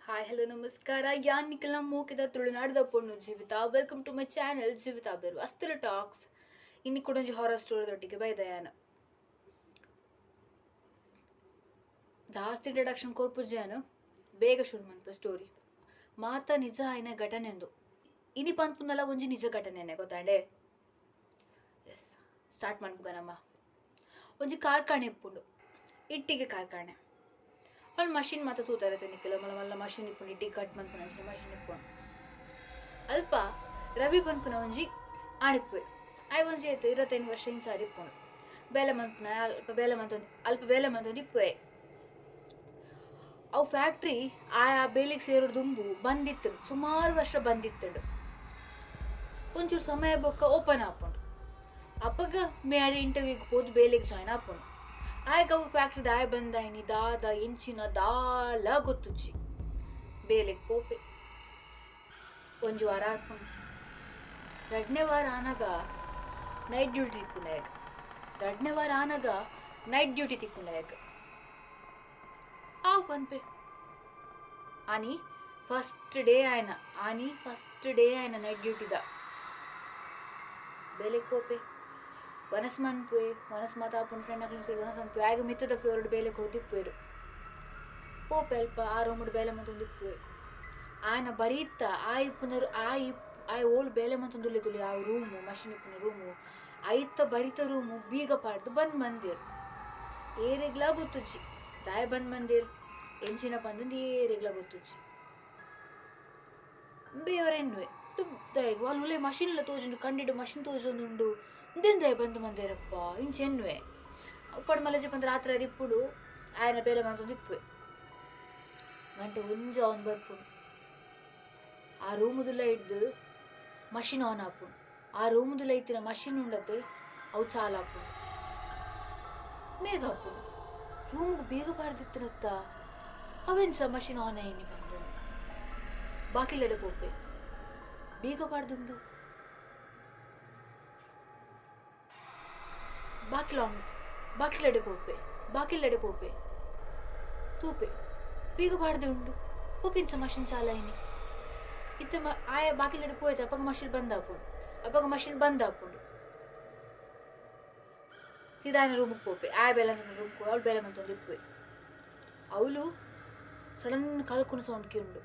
Hi hello ನಮಸ್ಕಾರ. ಯಾನ್ ನಿಖಿಲ್ನ ಮೋಕೆದ ತುಳುನಾಡದ ಪೊಣ್ಣು Jeevitha. Welcome to my channel Jeevitha Birva ಅಸ್ತಲ talks. ಇನ್ನು ಕೂಡ ಒಂಜಿ ಹಾರರ್ ಸ್ಟೋರಿ ದೊಟ್ಟಿಗೆ ಬೈದಯಾನ ಜಾಸ್ತಿ ಇಂಟ್ರಡಕ್ಷನ್ ಕೊರ್ಪುಜಾನು ಬೇಗ ಶುರು ಮನ್ಪ ಸ್ಟೋರಿ. ಮಾತಾ ನಿಜ ಆಯ್ನ ಘಟನೆಂದು ಇನಿ ಪನ್ಪುನಲ ಒಂಜಿ ನಿಜ ಘಟನೆನೆ ಗೊತ್ತಾಂಡೆ. S start ಮನ್ಪುಗನಮ್ಮ. ಒಂಜಿ ಕಾರ್ಖಾನೆ ಇಪ್ಪುಂಡು, ಇಟ್ಟಿಗೆ ಕಾರ್ಖಾನೆ. ಅಲ್ಲಿ ಮಷಿನ್ ಮಾತ್ರ ತೂತಾರೆ ನಿಕ್ಕೆಲ್ಲ ಮಲ್ಲ ಮಲ್ಲ ಮಷಿನ್ ಇಪ್ಪುಂಡು, ಇಟ್ಟಿಗೆ ಕಟ್ ಮನ್ಪುನ ಅಂಚಿನ ಮಷಿನ್ ಇಪ್ಪುಂಡು. ಅಲ್ಪ ರವಿ ಪನ್ಪುನ ಒಂಜಿ ಆಣಿಪ್ಪುವೆ. ಆಯ್ ಒಂಜಿ ಆಯ್ತು 25 ವರ್ಷ ಇಂಚಾದ ಇಪ್ಪುಂಡು. ಬೇಲೆ ಮನ್ಪುನ ಅಲ್ಪ ಬೇಲೆ ಮಂತೊಂದು ಅಲ್ಪ ಬೇಲೆ ಮಂತೊಂದು ಇಪ್ಪುವೆ. ಅವು ಫ್ಯಾಕ್ಟ್ರಿ ಆ ಬೇಲೆಗೆ ಸೇರೋ ದುಂಬು ಬಂದಿತ್ತು, ಸುಮಾರು ವರ್ಷ ಬಂದಿತ್ತಂಡು. ಒಂಚೂರು ಸಮಯ ಬೊಕ್ಕ ಓಪನ್ ಆಪುಂಡು. ಅಪ್ಪಗ ಮೇರೆ ಇಂಟರ್ವ್ಯೂಗೆ ಹೋದ್ ಬೇಲೆಗೆ ಜಾಯ್ನ್ ಆಪುಂಡು. ಆಯ್ಗ ಅವು ಫ್ಯಾಕ್ಟ್ರಿ ದಾಯ ಬಂದಾಯಿನಿ ದಾದ ಎಂಚಿನ ದಾಲ ಗೊತ್ತುಚ್ಚಿ ಬೇಲೆಗೆ ಪೋಪೆ. ಒಂಜಿ ವಾರ ಆಪುಂಡು. ಎರಡನೇ ವಾರ ಆನಾಗ ನೈಟ್ ಡ್ಯೂಟಿ ತಿಕ್ಕೊಂಡಾಗ, ಎರಡನೇ ವಾರ ಆನಾಗ ನೈಟ್ ಡ್ಯೂಟಿ ತಿಕ್ಕೊಂಡಾಗ ಆವು ಪನ್ಪೆ. ಆನಿ ಫಸ್ಟ್ ಡೇ ಆಯ್ನ, ಆನಿ ಫಸ್ಟ್ ಡೇ ಆಯ್ನ ನೈಟ್ ಡ್ಯೂಟಿದ ಬೇಲೆಗೆ ಪೋಪೆ. ವನಸ್ ಮನ್ಪುವೆ, ವನಸ್ ಮಾತ ಆಪುಂಡು ಫ್ರೆಂಡ್ ಅಕ್ಲೆನ ಸೇರಿ ವನಸ್ ಮನ್ಪುವೆ. ಆಗ ಮಿತ್ತದ ಫ್ಲೋರ್ಡ್ ಬೇಲೆ ಕೊಡ್ದಿಪ್ಪುವೆರು. ಪೋಪೆ ಅಲ್ಪ ಆ ರೂಮುಡು ಬೇಲೆ ಮಂತೊಂದಿಪ್ಪುವೆ. ಆಯನ ಬರೀತ ಆ ಇಪ್ಪುನರು ಆ ಇಪ್ ಆಯ್ ಓಲ್ ಬೇಲೆ ಮಂತೊಂದುಲ್ಲೆ ತುಲಿ ಆ ರೂಮು ಮಷಿನ್ ಇಪ್ಪುನ ರೂಮು ಐತ ಬರಿತ ರೂಮು ಬೀಗ ಪಾಡ್ದು ಬಂದ್ ಮಂದಿರ್. ಏರೆಗ್ಲಾ ಗೊತ್ತುಜ್ಜಿ ದಾಯ ಬಂದ್ ಮಂದಿರ್ ಎಂಚಿನ ಪಂದಂದು ಏರೆಗ್ಲಾ ಗೊತ್ತುಜ್ಜಿ. ಬೇವರ ಎನ್ನುವೆ ದಾಯಗ್ ಅಲ್ಲುಲೆ ಮಷಿನ್ ಎಲ್ಲ ತೋಜುಂಡು, ಕಂಡಿಡು ಮಷಿನ್ ತೋಜೊಂದುಂಡು, ಇಂದೆಂದಾಯ ಬಂದು ಮಂದಿರಪ್ಪ ಇಂಚ ಎನ್ನುವೆ. ಉಪ್ಪಡು ಮಲಜಿ ಬಂದು ರಾತ್ರಿ ಇಪ್ಪುಡು ಆಯನ ಬೇಲೆ ಮಂತೊಂದು ಇಪ್ಪುವೆ. ಗಂಟೆ ಒಂಜ ಅವನು ಬರ್ಪುಂಡು. ಆ ರೂಮುದುಲ್ಲ ಹಿಡ್ದು ಮಷಿನ್ ಆನ್ ಆಪುಂಡು. ಆ ರೂಮುದುಲ್ಲ ಇತ್ತಿನ ಮಷಿನ್ ಉಂಡತೆ ಅವು ಚಾಲ ಆಪುಂಡು. ಮೇಘ ಆಪುಂಡು. ರೂಮ್ಗೆ ಬೇಗ ಬಾರ್ದಿತ್ತಿನತ್ತ ಅವೆನ್ಸ ಮಷಿನ್ ಆನ್ ಆಯ್ನಿ ಬಂದು ಬಾಕಿಲೆಡೆ ಪೋಪೆ. ಬೇಗ ಬಾರ್ದುಂಡು ಬಾಕಿಲ್ ಆನ್ ಬಾಕಿಲೆಡೆ ಪೋಪೆ, ಬಾಕಿಲೆಡೆ ಪೋಪೆ ತೂಪೆ ಬೀಗ ಬಾರ್ದೆ ಉಂಡು. ಪೋಕಿಂಚ ಮಷಿನ್ ಚಾಲ ಆಯ್ನಿ ಇತ್ತೆ ಆಯ ಬಾಕಿಲೆಡೆ ಪೋಯ್ತು. ಅಪ್ಪಗ ಮಷಿನ್ ಬಂದ್ ಆಪುಂಡು, ಅಪ್ಪಗ ಮಷಿನ್ ಬಂದ್ ಆಪುಂಡು. ಸೀದಾ ఆయన ರೂಮಿಗೆ ಪೋಪೆ. ಆಯ ಬೇಲೆ ಅಂತ ರೂಮ್ಗೆ ಅವಳು ಬೇಲೆ ಮಂತೊಂದು ಇಪ್ಪುವೆ. ಅವಳು ಸಡನ್ ಕಲ್ಕುನ ಸೌಂಡ್ ಕೇಂಡು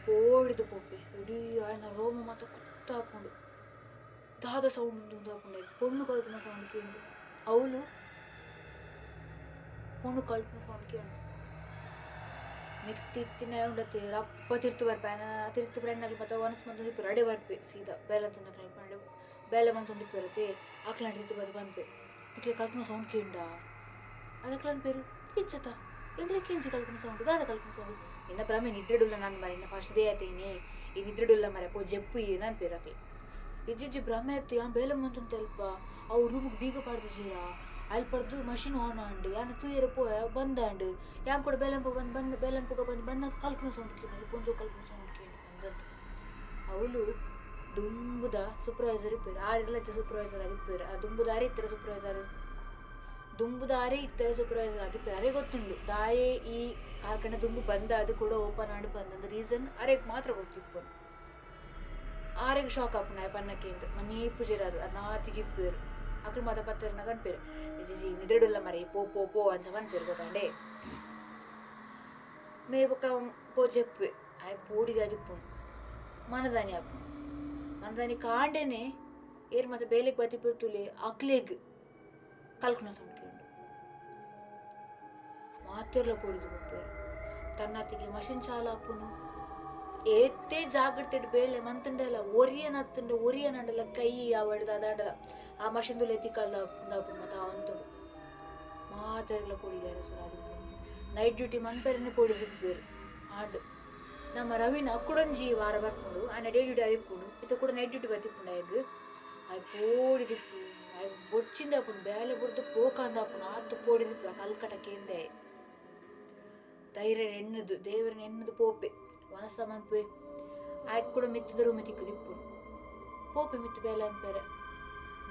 ಪೋಡಿದು ಪೋಪೆ. ಇಡೀ ಆಯನ ರೋಮ ಮಾತ್ರ ಕುತ್ತ ಹಾಕೊಂಡು ದಾದ ಸೌಂಡ್ ಉಂದು ಹಾಕೊಂಡು ಪೊಣ್ಣು ಕಲ್ಕುನ ಸೌಂಡ್ ಕೇಂಡು. ಅವಳು ಪೊಣ್ಣು ಕಲ್ಕುನ ಸೌಂಡ್ ಕೇಂಡು ಮೆತ್ತಿತ್ತಿನ ಉಂಡತ್ತೆ ರಪ್ಪ ತಿರ್ತು ಬರ್ಪೆ. ಆಯನ ತಿರ್ತು ಫ್ರೆಂಡ್ ಆಗಲಿ ಮತ್ತೆ ಒನಸ್ ಮಂತೊಂದು ಇಪ್ಪು ಅಡೆ ಬರ್ಪೆ. ಸೀದಾ ಬೇಲೆ ಅಂತಂದು ಅಡೆ ಬೇಲೆ ಮಂತೊಂದು ಇಪ್ಪರುತ್ತೆ. ಆಕ್ಲಾಂಡ್ ತಿರ್ತು ಬದು ಬಂದ್ಪೆ. ಇಟ್ಲೆ ಕಲ್ಕುನ ಸೌಂಡ್ ಕೇಂಡ ಅದಕ್ಲಾನ್ ಪೇರು ಇಚ್ಚತ ಎಂಗ್ಲಕ್ಕೆ ಎಂಚಿ ಕಲ್ಕುನ ಸೌಂಡ್ ದಾದ ಕಲ್ಕುನ ಸೌಂಡ್ ಇನ್ನ ಭ್ರಮೆ ನಿದ್ರೆಡುಲ್ಲ ನಾನು ಮರೆ, ಇನ್ನ ಫಸ್ಟ್ ಡೇ ಆಯ್ತೇನೆ ಈ ನಿದ್ರೆಡುಲ್ಲ ಮರೆ ಪೋ ಜಪ್ಪು ಈ ನಾನು ಪೇರು ಆಕ್ಲಿ ಇಜ್ಜಿಜ್ಜಿ ಭ್ರಮೆ ಆಯ್ತು. ಯಾನ್ ಬೇಲೆ ಮಂತೊಂದು ಅಲ್ಪ ಅವು ರೂಮಿಗೆ ಬೀಗ ಪಾಡ್ದಿಜೀರ ಅಲ್ಲಿ ಪಡ್ದು ಮಷಿನ್ ಆನ್ ಆಂಡು ಯಾನ ತೂಯರೆ ಪೋಯ ಬಂದಾಂಡು ಯಾನ್ ಕೂಡ ಬೇಲಂಪ ಬಂದು ಬಂದು ಬೇಲಂಪಗ ಬಂದು ಬಂದಾಗ ಕಲ್ಕುನ ಸೌಂಡ್ ಕೇಳಿ ಪೊಂಜೋ ಕಲ್ಕುನ ಸೌಂಡ್ ಕೇಳಿ ಬಂದಂತ. ಅವಳು ದುಂಬುದ ಸೂಪರ್ವೈಸರ್ ಇಪ್ಪೇರು ಆರಿಲ್ಲ ಸೂಪರ್ವೈಸರ್ ಅದು ಆ ದುಂಬುದಾರಿ ಇತ್ತರ ಸೂಪರ್ವೈಸರ್ ದುಂಬುದಾರಿ ಇತ್ತರ ಸೂಪರ್ವೈಸರ್ ಅದು ಅರೆ ಗೊತ್ತುಂಡು ದಾಯೆ ಈ ಕಾರ್ಖಾನೆ ದುಂಬು ಬಂದ ಅದು ಕೂಡ ಓಪನ್ ಆಂಡ್ ಬಂದಂದು ರೀಸನ್ ಅರೆಗೆ ಮಾತ್ರ ಗೊತ್ತಿಪ್ಪು. ಆರೆಗೆ ಶಾಕ್ ಆಪುಂಡು ಆಯ್ ಪನ್ನಕ್ಕೆ ಮನೆ ಪೂಜೆರಾರು ಅರ್ನಾತಿಗೆ ಇಪ್ಪೇರು. ಅಕ್ಲು ಮಾತ ಪತ್ತರನ ಕನ್ಪೇರು ಇಜ್ಜಿ ನಿದ್ರೆಡುಲ್ಲ ಮರೆ ಪೋ ಪೋ ಪೋ ಅಂಚ ಪನ್ಪೇರು ಗೊತ್ತಂಡೆ. ಮೇ ಬೊಕ್ಕ ಪೋ ಜೆಪ್ಪುವೆ. ಆಯ್ಕೆ ಪೋಡಿಗೆ ಅದಿಪ್ಪುಂಡು ಮನದಾನಿ ಆಪುಂಡು. ಮನದಾನಿ ಕಾಂಡೆನೆ ಏರ್ ಮತ್ತೆ ಬೇಲೆಗೆ ಬತ್ತಿಪಿರ್ತುಲೆ ಅಕ್ಲೆಗ್ ಕಲ್ಕುನ ಸೌಂಡ್ ಕೇಂಡು ಮಾತೆರ್ಲ ಪೋಡಿದು ಪೋಪೇರು. ತನ್ನತಿಗೆ ಮಷಿನ್ ಚಾಲ ಆಪುನು. ಏತೆ ಜಾಗ್ರತೆ ಬೇಲೆ ಮಂತಂಡಲ ಒರಿಯನತ್ತಂಡ ಒರಿಯನಂಡಲ ಕೈ ಅವಡ್ದ ಅದಾಂಡಲ ಆ ಮಷಿನ್ ದುಲೆ ಎತ್ತಿಕಲ್ದ ಆಪುಂಡು ಮತ್ತೆ ಅವಂತುಡು ಮಾತೆರ್ಲ ಪೋಡಿದಾರೆ ಸುರಾದಿಪ್ಪು. Night duty ಮನ್ಪೆರನೆ ಪೋಡಿದಿಪ್ಪೇರು. ಆಂಡ್ ನಮ್ಮ ರವಿನ ಕುಡಂಜಿ ವಾರ ಬರ್ಪುಂಡು. ಆಯ್ನ ಡೇ ಡ್ಯೂಟಿ ಅದಿಪ್ಪುಂಡು ಇತ್ತ ಕೂಡ ನೈಟ್ ಡ್ಯೂಟಿ ಬತ್ತಿಪ್ಪುಂಡು. ಆಯ್ಗ್ ಆಯ್ ಪೋಡಿದಿಪ್ಪು ಆಯ್ ಬೊರ್ಚಿಂದ ಆಪುಂಡು ಬೇಲೆ ಬುಡ್ದು ಪೋಕಂದ ಆಪುಂಡು ಆತು ಪೋಡಿದಿಪ್ಪು. ಕಲ್ಕಟ ಕೇಂದೆ ಧೈರ್ಯ ಎಣ್ಣದು ದೇವರನ್ನ ಎಣ್ಣದು ಪೋಪೆ ವನಸ ಮನ್ಪುವೆ. ಆಯ್ಕೆ ಕೂಡ ಮಿತ್ತದ ರೂಮೆ ತಿಕ್ಕದಿಪ್ಪುಂಡು. ಪೋಪೆ ಮಿತ್ತು ಬೇಲೆ ಅನ್ಪೇರೆ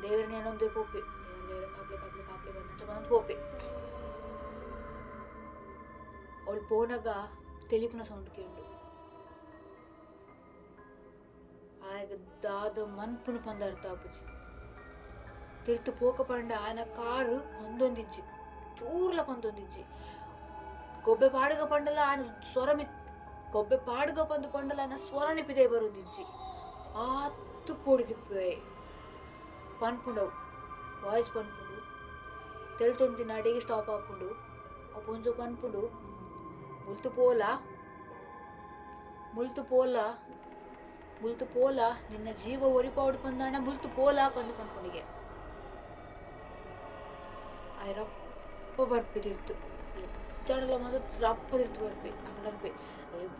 ದೇವರನ್ನ ಏನೊಂದೇ ಪೋಪೆ ದೇವರ ದೇವರ ಕಾಪ್ಲೆ ಕಾಪ್ಲೆ ಕಾಪ್ಲೆ ಬಂದಂಚ ಬಂದು ಪೋಪೆ. ಅವಳು ಪೋನಗ ತೆಲಿಪುನ ಸೌಂಡ್ ಕೇಂಡು. ಆಯಗ ದಾದ ಮನ್ಪುನು ಪಂದ ಅರ್ಥ ಆಪುಜಿ. ತಿರ್ತು ಪೋಕ ಪಂಡ ಆಯನ ಕಾರು ಪಂದೊಂದಿಜ್ಜಿ, ಚೂರ್ಲ ಪಂದೊಂದಿಜ್ಜಿ. ಗೊಬ್ಬೆ ಪಾಡುಗ ಪಂಡಲ ಆಯನ ಸ್ವರಮಿ, ಗೊಬ್ಬೆ ಪಾಡುಗ ಪಂದು ಪಂಡಲ ಆಯನ ಸ್ವರನಿ ಪಿದೆ ಬರುದಿಜ್ಜಿ. ಆತು ಪೊಡಿದಿಪ್ಪೆ ಪನ್ಪುಂಡವು ವಾಯ್ಸ್ ಪನ್ಪುಂಡು. ತೆಲ್ತೊಂದಿನ ಅಡಿಗೆ ಸ್ಟಾಪ್ ಆಪುಂಡು. ಆ ಪೊಂಜೊ ಪನ್ಪುಂಡು, ಮುಲ್ತು ಪೋಲ ಮುಲ್ತು ಪೋಲ ಮುಲ್ತು ಪೋಲ, ನಿನ್ನ ಜೀವ ಒರಿಪಾವುಡು ಪಂದಾಣ ಮುಲ್ತು ಪೋಲ ಪಂದು ಪನ್ಪುಂಡಿಗೆ. ಆಯ್ ರಪ್ಪ ಬರ್ಪೆ ತಿರ್ತು ಎಚ್ಚಡಲ ಮಾತ್ರ ರಪ್ಪ ತಿರ್ತು ಬರ್ಪೆ. ಅಕಡ ಅನ್ಪೆ,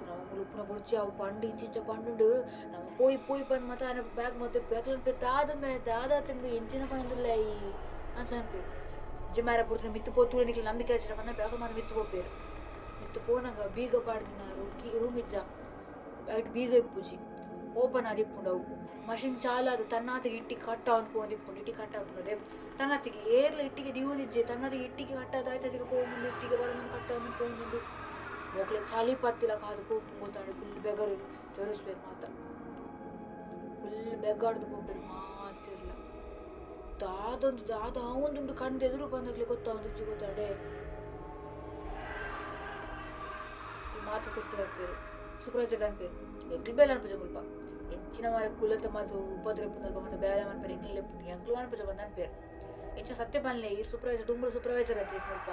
ನಮ್ಮ ಮುಲು ಉಪ್ಪುನ ಬೊಡ್ಚಿ ಅವು ಪಂಡು ಇಂಚಿಂಚ ಪಂಡುಂಡು, ನಮ್ಮ ಪೋಯಿ ಪೋಯಿ ಪಂದ್ ಮಾತ ಆನ ಬ್ಯಾಗ್ ಮೊತ್ತ ಬ್ಯಾಗ್ಲ ಅನ್ಪೆ ದಾದ ಮೇ ದಾದ ತಿನ್ಬೆ ಎಂಚಿನ ಪಂಡೊಂದುಲ್ಲ ಈ ಅಂಚ ಅನ್ಪೆ. ಜಿಮಾರ ಪುಡ್ತಿನ ಮಿತ್ತು ಪೋತು ನಿಕ್ಲೆ ನಂಬಿಕೆ ಹಚ್ಚಿರ ಪಂದ ಬ್ಯಾಗ್ ಮಾತ ಮಿತ್ತು ಪೋಪೇರು. ಮಿತ್ತು ಪೋನಗ ಬೀಗ ಪಾಡ್ದಿನ ಕೀ ರೂಮ್ ಇಜ್ಜ, ಐಟ್ ಬೀಗ ಇಪ್ಪುಜಿ, ಓಪನ್ ಆದಿಪ್ಪುಂಡು. ಅವು ಮಷಿನ್ ಚಾಲಾದ್ ತನ್ನಾತಿಗೆ ಇಟ್ಟಿಗೆ ಕಟ್ಟ ಅವನು ಪೋಂದಿಪ್ಪುಂಡು. ಇಟ್ಟಿಗೆ ಕಟ್ಟ ಆಪುಂಡು ತನ್ನತ್ತಿಗೆ ಏರ್ಲ ಇಟ್ಟಿಗೆ ದೀವೊಂದಿಜ್ಜೆ, ತನ್ನತ್ತಿಗೆ ಇಟ್ಟಿಗೆ ಕಟ್ಟಾದ ಆಯ್ತದಿಗೆ ಪೋವೊಂದುಂಡು, ಇಟ್ಟಿಗೆ ಬರೋದನ್ನು ಕಟ್ಟವೊಂದು ಪೋವೊಂದುಂಡು. ಮೋಕ್ಲೆ ಚಳಿ ಪತ್ತಿಲ ಕಾದು ಪೋಪುಂಡು ಗೊತ್ತಾಂಡು. ಫುಲ್ ಬೆಗರು ಜೊರಿಸ್ಬೇರು ಮಾತ, ಫುಲ್ ಬೆಗಾಡ್ದು ಪೋಪೆರು ಮಾತಿರ್ಲ. ದಾದೊಂದು ದಾದ ಆವೊಂದುಂಡು ಕಣ್ದು ಎದುರು ಬಂದಾಗ್ಲೆ ಗೊತ್ತಾವೊಂದಿಜ್ಜಿ ಗೊತ್ತಾಂಡೆ. ಮಾತ ತಿರ್ತು ಬರ್ಪೇರು ಸೂಪರ್ವೈಸರ್ ಅನ್ಪೇರು, ಎಂಕ್ಲು ಬೇಲೆ ಅನ್ಪುಜ ಮುಲ್ಪ ಎಂಚಿನ ಮಾರ ಕುಲತ ಮಾತ ಉಪದ್ರ ಇಪ್ಪುನಲ್ಪ ಮಾತ ಬೇಲೆ ಮನ್ಪೇರು, ಎಂಕ್ಲು ಲೆಪ್ಪುಂಡು ಎಂಕ್ಲು ಅನ್ಪುಜ ಬಂದು ಅನ್ಪೇರು. ಎಂಚ ಸತ್ಯ ಪನ್ಲೆ ಈರ್ ಸೂಪರ್ವೈಸರ್ ದುಂಬುಲ ಸೂಪರ್ವೈಸರ್ ಅತ್ತಿ ಮುಲ್ಪ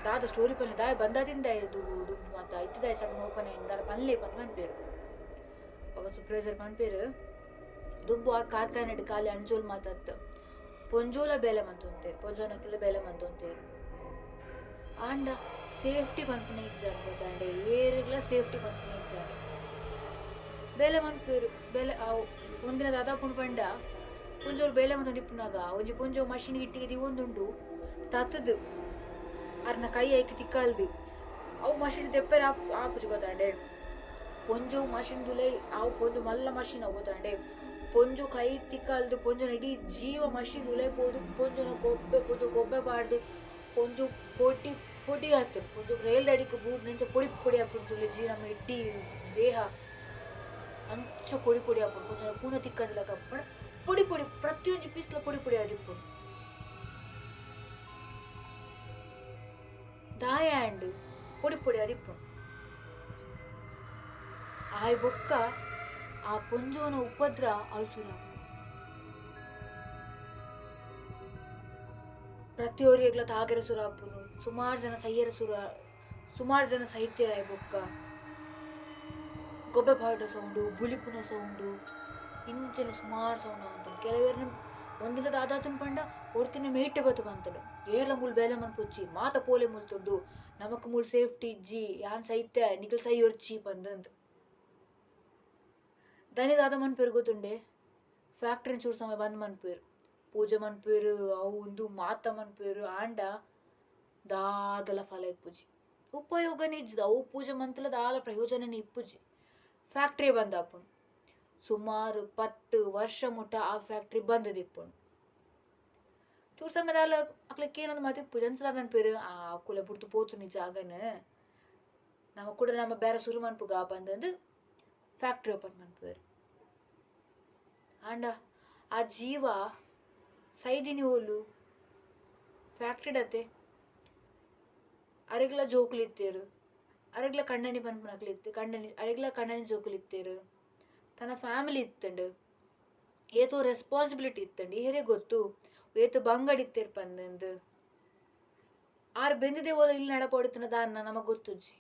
ದಾದ ಸ್ಟೋರಿ ಪನ್ಲೆ ದಾಯ ಬಂದಾದಿಂದ ದುಂಬು ಮಾತ ಇತ್ತಿದಾಯ ಸಡನ್ ಓಪನ್ ಆಯ್ತು ದಾದ ಪನ್ಲೆ ಪಂದ್ ಪನ್ಪೇರು. ಅವಾಗ ಸೂಪರ್ವೈಸರ್ ಪನ್ಪೇರು, ದುಂಬು ಆ ಕಾರ್ಖಾನೆಡ್ ಖಾಲಿ ಅಂಜೋಲ್ ಮಾತತ್ತು ಪೊಂಜೋಲ ಬೇಲೆ ಮಂತೊಂತೇರು, ಪೊಂಜೋನಕ್ಕೆಲ್ಲ ಬೇಲೆ ಮಂತೊಂತೇರು. ಆಂಡ ಸೇಫ್ಟಿ ಪನ್ಪುನ ಇಜ್ಜಾಂಡ್ ಗೊತ್ತಾಂಡೆ, ಏರೆಗ್ಲ ಸೇಫ್ಟಿ ಪನ್ಪುನ ಇಜ್ಜಾಂಡ್. ಬೇಲೆ ಮನ್ಪೇರು ಬೇಲೆ ಅವು ಒಂದಿನ ದಾದಾಪುಂಡು ಪಂಡ ಪೊಂಜೋಲು ಬೇಲೆ ಮಂತೊಂದು ಇಪ್ಪುನಾಗ ಒಂಜಿ ಪೊಂಜೋ ಮಷಿನ್ ಇಟ್ಟಿಗೆ ದಿವೊಂದುಂಡು ತತ್ತದು ಅರ್ನ ಕೈ ಐಕ್ ತಿಕ್ಕಾಲ್ದು ಅವು ಮಷಿನ್ ತೆಪ್ಪೆರೆ ಆಪುಜಿ ಗೊತ್ತಾಂಡೆ. ಪೊಂಜೋ ಮಷಿನ್ ದುಲೈ ಅವು ಪೊಂಜೋ ಮಲ್ಲ ಮಷಿನ್ ಅವು ಗೊತ್ತಾಂಡೆ. ಪೊಂಜೋ ಕೈ ತಿಕ್ಕಾಲ್ದು ಪೊಂಜೋನ ಇಡೀ ಜೀವ ಮಷಿನ್ ದುಲೈ ಪೋದು ಪೊಂಜೋನ ಗೊಬ್ಬೆ ಪೊಂಜೋ ಗೊಬ್ಬೆ ಪಾಡ್ದು ಪೊಂಜೋ ಪೊಡಿ ಪೊಡಿ ಆತು ಪೊಂಜೋ ರೈಲ್ ಅಡಿಕ್ ಬೂರ್ದು ನೆಂಚ ಪೊಡಿ ಪೊಡಿ ಆಪುಂಡು ಜೀ ನಮ್ಮ ಇಡೀ ದೇಹ ಅಂಚ ಪೊಡಿ ಪೊಡಿ ಆಪುಂಡು. ಪೊಂಜೋನ ಪೂನ ತಿಕ್ಕಂದಿಲ್ಲ ಕಪ್ಪಣ ಪೊಡಿ ಪೊಡಿ ಪ್ರತಿಯೊಂಜಿ ಪೀಸ್ಲ ಪೊಡಿ ಪೊಡಿ ಆದಿಪ್ಪುಂಡು. ದಾಯ ಆಂಡ್ ಪೊಡಿ ಪೊಡಿ ಆದಿಪ್ಪುಂಡು. ಆಯ್ ಬೊಕ್ಕ ಆ ಪೊಂಜೋನ ಉಪದ್ರ ಅವು ಸುರು ಆಪುಂಡು. ಪ್ರತಿಯೊರಿಗ್ಲ ತಾಗೆರೆ ಸುರು ಆಪುಂಡು. ಸುಮಾರು ಜನ ಸೈಯರ ಸುರು, ಸುಮಾರು ಜನ ಸೈತ್ಯರ ಆಯ್ ಬೊಕ್ಕ. ಗೊಬ್ಬೆ ಪಾಡುನ ಸೌಂಡು, ಬುಲಿಪುನ ಸೌಂಡು, ಇಂಚಿನ ಸುಮಾರು ಸೌಂಡ್ ಆವೊಂದುಂಡು. ಕೆಲವೇರ್ನ ಒಂದಿನ ದಾದಾತನ್ ಪಂಡ ಒರ್ತಿನ ಮೇಟೆ ಬತ್ತು ಪಂತುಂಡು, ಏರ್ಲ ಮೂಲು ಬೇಲೆ ಮನ್ಪೊಚ್ಚಿ ಮಾತ ಪೋಲೆ ಮುಲ್ತುಂಡು, ನಮಕ್ ಮೂಲು ಸೇಫ್ಟಿ ಇಜ್ಜಿ, ಯಾನ್ ಸೈತೆ ನಿಕಲ್ ಸೈ ಒರ್ಚಿ ಪಂದಂದು. ದನಿ ದಾದ ಮನ್ಪೇರು ಗೊತ್ತುಂಡೆ, ಫ್ಯಾಕ್ಟ್ರಿನ ಚೂರು ಸಮಯ ಬಂದ್ ಮನ್ಪೇರು, ಪೂಜೆ ಮನ್ಪೇರು, ಅವು ಉಂದು ಮಾತ ಮನ್ಪೇರು. ಆಂಡ ದಾದಲ ಫಲ ಇಪ್ಪುಜಿ, ಉಪಯೋಗನೇ ಇಜ್ಜಿ. ಅವು ಪೂಜೆ ಮಂತಲ ದಾಲ ಪ್ರಯೋಜನನೇ ಇಪ್ಪುಜಿ. ಫ್ಯಾಕ್ಟ್ರಿ ಬಂದ್ ಆಪುಂಡು. ಸುಮಾರು 10 ವರ್ಷ ಮುಟ್ಟ ಆ ಫ್ಯಾಕ್ಟ್ರಿ ಬಂದದಿಪ್ಪುಂಡು. ಚೂರು ಸಮಯದಾಲ ಅಕ್ಲೆಗ್ ಏನೊಂದು ಮಾತ ಇಪ್ಪುಜಿ. ಅಂಚ ದಾದ ಅನ್ಪೇರು, ಆ ಅಕುಲೆ ಬುಡ್ದು ಪೋತುನಿ ಜಾಗನ್ ನಮ ಕೂಡ ನಮ್ಮ ಬೇರೆ ಸುರು ಮನ್ಪುಗ ಪಂದಂದು ಫ್ಯಾಕ್ಟ್ರಿ ಓಪನ್ ಮನ್ಪುವೆರ್. ಆಂಡ ಆ ಜೀವ ಸೈದಿನಿ ಓಲು ಫ್ಯಾಕ್ಟ್ರಿಡತೆ. ಅರೆಗ್ಲ ಜೋಕುಲು ಇತ್ತೇರು, ಅರೆಗ್ಲ ಕಣ್ಣನಿ ಪನ್ಪುನಕ್ಲು ಇತ್ತು, ಕಣ್ಣನಿ ಅರೆಗ್ಲ ಕಣ್ಣನಿ ಜೋಕುಲು ಇತ್ತೇರು, ತನ್ನ ಫ್ಯಾಮಿಲಿ ಇತ್ತಂಡು, ಏತೋ ರೆಸ್ಪಾನ್ಸಿಬಿಲಿಟಿ ಇತ್ತಂಡು, ಏರೇ ಗೊತ್ತು ಏತು ಬಂಗಡ್ ಇತ್ತೇರು ಪಂದಂದು. ಆರ್ ಬೆಂದಿದೆ ಓಲ ಇಲ್ಲಿ ನಡಪೊಡಿತುನ ದಾನ್ನ ನಮಗ್ ಗೊತ್ತುಜ್ಜಿ.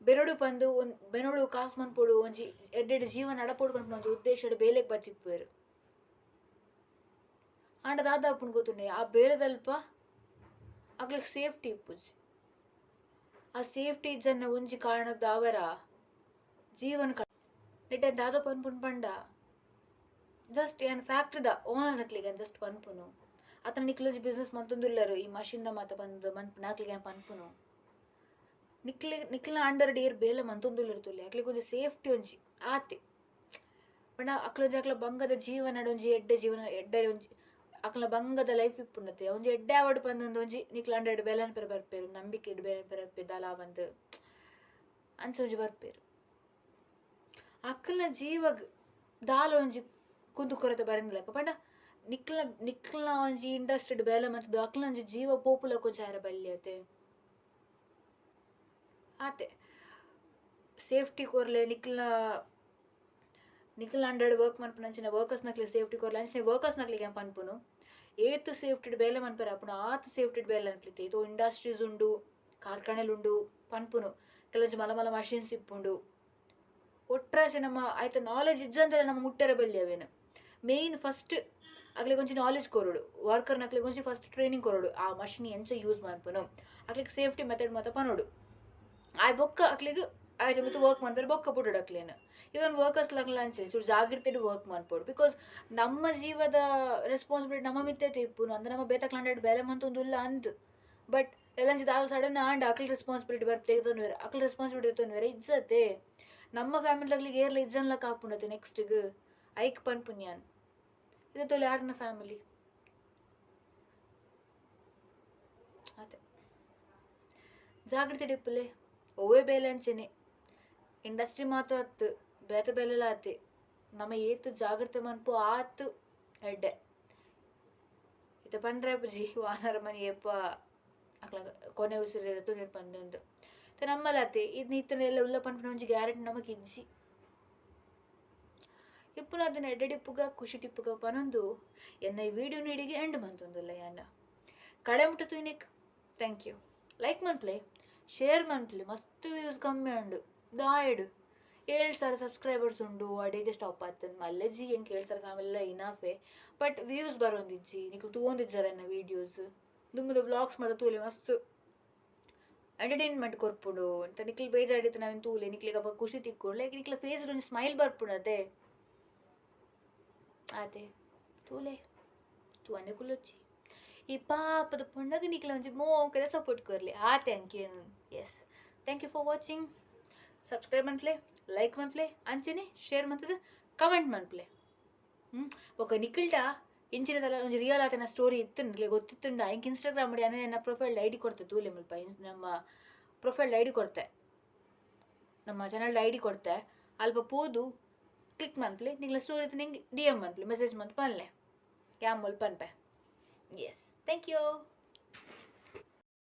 ಬೆನೊಡು ಪಂದು ಬೆನೊಡು ಕಾಸ್ ಮನ್ಪೊಡು ಒಂಜಿ ಎಡ್ಡೆಡ್ ಜೀವನ ನಡಪೊಡು ಪನ್ಪುನ ಒಂಜಿ ಉದ್ದೇಶಡ್ ಬೇಲೆಗ್ ಬತ್ತಿಪ್ಪುವೆರ್. ಆಂಡ ದಾದ ಆಪುಂಡು ಗೊತ್ತುಂಡೆ, ಆ ಬೇಲೆದಲ್ಪ ಅಕ್ಲೆಗ್ ಸೇಫ್ಟಿ ಇಪ್ಪುಜಿ. ಆ ಸೇಫ್ಟಿ ಇಜ್ಜನ್ನ ಒಂಜಿ ಕಾರಣದಾವರ ಜೀವನ ನೆಟ್ಟೆ ದಾದ ಪನ್ಪುಂಡು ಪಂಡ ಜಸ್ಟ್ ಯಾನ್ ಫ್ಯಾಕ್ಟ್ರಿದ ಓನರ್ ಅಕ್ಲೆಗ್ ಯಾನ್ ಜಸ್ಟ್ ಪನ್ಪುನು, ಅತನ ನಿಕ್ಲೊಂಜಿ ಬಿಸ್ನೆಸ್ ಮಂತೊಂದುಲ್ಲೆರ್ ಈ ಮಷಿನ್ ದ ಮಾತ ಪಂದ್ ಮನ್ಪುನ ಅಕ್ಲೆಗ್ ಯಾನ್ ಪನ್ಪುನು, ನಿಕ್ಲೆ ನಿಕ್ಲ್ನ ಅಂಡರ್ ಡ್ ಏರ್ ಬೇಲೆ ಮಂತೊಂದುಲ್ಲೆರ್ ತೂಲೆ ಅಕ್ಲೆಗ್ ಒಂಜಿ ಸೇಫ್ಟಿ ಒಂಜಿ ಆತೆ ಪಂಡ ಅಕ್ಲೊಂಜಿ ಅಕ್ಲ ಬಂಗದ ಜೀವನಡ್ ಒಂಜಿ ಎಡ್ಡೆ ಜೀವನ ಎಡ್ಡೆ ಒಂಜಿ ಅಕ್ಲ್ನ ಬಂಗದ ಲೈಫ್ ಇಪ್ಪುಂಡತೆ ಒಂಜಿ ಎಡ್ಡೆ ಆವಡ್ ಪಂದ್ ಒಂಜಿ ನಿಕ್ಲ್ ಅಂಡಡ್ ಬೇಲೆ ಮನ್ಪೆರೆ ಬರ್ಪೆರ್ ನಂಬಿಕೆಡ್ ಬೇಲೆ ಮನ್ಪೆರೆ ಬರ್ಪೆರ್ ದಾಲ ಆವಂದ್ ಅಂಚ ಒಂಜಿ ಬರ್ಪೆರ್ ಅಕ್ಲ್ನ ಜೀವಗ್ ದಾಲ ಒಂಜಿ ಕುಂದು ಕೊರತೆ ಬರಂದಿಲಕ ಪಂಡ ನಿಕ್ಲ್ನ ನಿಕ್ಲ್ನ ಒಂಜಿ ಇಂಡಸ್ಟ್ರಿಡ್ ಬೇಲೆ ಮಲ್ತ್ದ್ ಅಕ್ಲ್ನ ಒಂಜಿ ಜೀವ ಪೋಪುಲಕ ಒಂಜಿ ಆಯೆರೆ ಬಲ್ಲಿ ಅತೆ ಆತೆ ಸೇಫ್ಟಿ ಕೊರ್ಲೆ ನಿಕ್ಲ್ನ ನಿಕ್ಲ್ನ ಅಂಡರ್ಡ್ ವರ್ಕ್ ಮನ್ಪುನಂಚಿನ ವರ್ಕರ್ಸ್ ನಕ್ಲೆಗ್ ಸೇಫ್ಟಿ ಕೊರ್ಲೆ ಅಂಚನೆ ವರ್ಕರ್ಸ್ ನಕ್ಲೆಗ್ ಯಾನ್ ಪನ್ಪುನು ಏತ್ ಸೇಫ್ಟಿಡ್ ಬೇಲೆ ಮನ್ಪೆರೆ ಆಪುಂಡು ಆತ್ ಸೇಫ್ಟಿಡ್ ಬೇಲೆ ಮನ್ಪುಲೆ ಏತೋ ಇಂಡಸ್ಟ್ರೀಸ್ ಉಂಡು ಕಾರ್ಖಾನೆಲು ಉಂಡು ಪನ್ಪುನು ಕೆಲವೊಂಜಿ ಮಲ್ಲ ಮಲ್ಲ ಮಷಿನ್ಸ್ ಇಪ್ಪುಂಡು ಒಟ್ರಾಸಿ ನಮ್ಮ ಐತ ನಾಲೆಜ್ ಇಜ್ಜಂದೆ ನಮ ಮುಟ್ಟೆರೆ ಬಲ್ಲಿ ಅವೆನ್ ಮೇನ್ ಫಸ್ಟ್ ಅಕ್ಲೆಗ್ ಒಂಜಿ ನಾಲೆಜ್ ಕೊರೊಡು ವರ್ಕರ್ ನಕ್ಲೆಗ್ ಒಂಜಿ ಫಸ್ಟ್ ಟ್ರೈನಿಂಗ್ ಕೊರೊಡು ಆ ಮಷಿನ್ ಎಂಚ ಯೂಸ್ ಮನ್ಪುನು ಅಕ್ಲೆಗ್ ಸೇಫ್ಟಿ ಮೆಥಡ್ ಮಾತ ಪನೊಡು ಆಯ್ ಬೊಕ್ಕ ಅಕ್ಲೆಗ್ ಆಯ್ತ ಮಿತ್ತ್ ವರ್ಕ್ ಮನ್ಪೆರೆ ಬೊಕ್ಕ ಬುಡೊಡು ಅಕ್ಲೆನ್ ಈವನ್ ವರ್ಕರ್ಸ್ ಲಗ್ಲ ಅಂಚನೆ ಚೂರು ಜಾಗ್ರತೆಡ್ ವರ್ಕ್ ಮನ್ಪೊಡು because ನಮ್ಮ ಜೀವದ ರೆಸ್ಪಾನ್ಸಿಬಿಲಿಟಿ ನಮ್ಮ ಮಿತ್ತೇ ಇಪ್ಪುನು ಅಂದ್ ನಮ ಬೇತಕ್ಲಂಡ ಬೇಲೆ ಮಂತೊಂದುಲ್ಲ ಅಂದ್ ಬಟ್ ಎಲ್ಲಂಜಿ ದಾಲ ಸಡನ್ ಆಂಡ ಅಕ್ಲ್ ರೆಸ್ಪಾನ್ಸಿಬಿಲಿಟಿ ಬರ್ಪೆ ದೆತೊನುವೆರ್ ಅಕ್ಲ್ ರೆಸ್ಪಾನ್ಸಿಬಿಲಿಟಿ ದೆತೊನುವೆರೆ ಇಜ್ಜತೆ ನಮ್ಮ ಫ್ಯಾಮಿಲಿದಕ್ಲೆಗ್ ಏರ್ಲ ಇಜ್ಜನ್ಲಕ ಆಪುಂಡತೆ ನೆಕ್ಸ್ಟ್ ಗ್ ಐಕ್ ಪನ್ಪುನಿ ಯಾನ್ ಇತ್ತೆ ತೂಲೆ ಯಾರ್ನ ಫ್ಯಾಮಿಲಿ ಆತೆ ಜಾಗ್ರತೆಡ್ ಇಪ್ಪುಲೆ ಒವ್ವೆ ಬೇಲೆ ಅಂಚೆನೆ ಇಂಡಸ್ಟ್ರಿ ಮಾತ್ರ ಅತ್ತ್ ಬೇತೆ ಬೇಲೆಲ ಆತೆ ನಮ ಏತ್ ಜಾಗ್ರತೆ ಮನ್ಪು ಆತ್ ಎಡ್ಡೆ ಇತ್ತೆ ಪಂಡ್ರೆ ಆಪುಜಿ ವಾನರ ಮನಿ ಏಪ ಅಕ್ಲಗ್ ಕೊನೆ ಉಸಿರು ದೆತ್ತೊಂದೆರ್ ಪಂದ್ ಅಂದ್ ಇತ್ತೆ ನಮ್ಮಲ ಅತೆ ಇನಿ ಇತ್ತ್ಂಡ ಎಲ್ಲ ಉಲ್ಲ ಪನ್ಪಿನ ಒಂಜಿ ಗ್ಯಾರಂಟಿ ನಮಕ್ ಇಜ್ಜಿ ಇಪ್ಪುನ ದಿನ ಎಡ್ಡೆಡ್ ಇಪ್ಪುಗ ಖುಷಿಟ್ ಇಪ್ಪುಗ ಪನೊಂದು ಎನ್ನ ಈ ವಿಡಿಯೋನು ಇಡೆಗ್ ಎಂಡ್ ಮಂತೊಂದುಲ್ಲೆ ಯಾನ್ ಕಡೆ ಮುಟ್ಟ ತೂಯಿನೆಕ್ thank you like ಮನ್ಪುಲೆ ಶೇರ್ ಮನ್ಪುಲೆ ಮಸ್ತ್ ವ್ಯೂಸ್ ಕಮ್ಮಿ ಉಂಡು ದಾಯೆಡ್ 7000 ಸಬ್ಸ್ಕ್ರೈಬರ್ಸ್ ಉಂಡು ಅಡೆಗೆ ಸ್ಟಾಪ್ ಆತುಂಡು ಮಲ್ಲೆ ಜಿ ಎಂಕ್ 7000 ಫ್ಯಾಮಿಲಿ ಲ ಇನಫೇ ಬಟ್ ವ್ಯೂಸ್ ಬರೊಂದಿಜ್ಜಿ ನಿಕುಲು ತೂವೊಂದಿಜ್ಜರ್ ಎನ್ನ ವೀಡಿಯೋಸ್ ದುಂಬುದ ವ್ಲಾಗ್ಸ್ ಮಾತ ತೂಲೆ ಮಸ್ತ್ ಎಂಟರ್ಟೈನ್ಮೆಂಟ್ ಕೊರ್ಪುಂಡು ಒಂತೆ ನಿಕ್ಲ್ ಬೇಜಾರ್ ಇತ್ತ್ಂಡ ಅವೆನ್ ತೂಲೆ ನಿಕ್ಲೆಗ್ ಅಪಗ ಖುಷಿ ತಿಕ್ಕುಂಡು ಲೈಕ್ ನಿಕ್ಲೆ ಫೇಸ್ ಡ್ ಒಂಜಿ ಸ್ಮೈಲ್ ಬರ್ಪುಂಡು ಅತೆ ಆತೆ ತೂಲೆ ತೂವಂದೆ ಕುಲ್ಲೊಚ್ಚಿ ಈ ಪಾಪದ ಪೊಣ್ಣಗ್ ನಿಕ್ಲೆ ಒಂಜಿ ಮೋಕೆದ ಸಪೋರ್ಟ್ ಕೊರ್ಲೆ ಆತೆ ಅಂಕೇನು yes thank you for watching subscribe ಮನ್ಪುಲೆ like ಮನ್ಪುಲೆ ಅಂಚನೆ ಶೇರ್ ಮಂತುದು ಕಮೆಂಟ್ ಮನ್ಪುಲೆ ಬೊಕ ನಿಕಲ್ಡ ಇಂಚಿನದಲ ಒಂಜಿ ರಿಯಲ್ ಆತಿನ ಸ್ಟೋರಿ ಇತ್ತ್ಂಡ್ ನಿಕ್ಲೆಗ್ ಗೊತ್ತಿತ್ತ್ಂಡ ಎಂಕ್ ಇನ್ಸ್ಟಾಗ್ರಾಮ್ ಡ್ ಯಾನ್ ಎನ್ನ ಪ್ರೊಫೈಲ್ ಐಡಿ ಕೊರ್ತೆ ತೂಲೆ ಮುಲ್ಪ ನಮ್ಮ ಪ್ರೊಫೈಲ್ ಐಡಿ ಕೊರ್ತೆ ನಮ್ಮ ಚಾನೆಲ್ ಐಡಿ ಕೊರ್ತೆ ಅಲ್ಪ ಪೋದು ಕ್ಲಿಕ್ ಮನ್ಪುಲೆ ನಿಕ್ಲೆನ ಸ್ಟೋರಿ ಇತ್ತ್ಂಡ ಎಂಕ್ ಡಿ ಎಮ್ ಮನ್ಪುಲೆ ಮೆಸೇಜ್ ಮಂತ್ ಪನ್ಲೆ ಯಾನ್ ಮುಲ್ಪ ಪನ್ಪೆ ಎಸ್ thank you.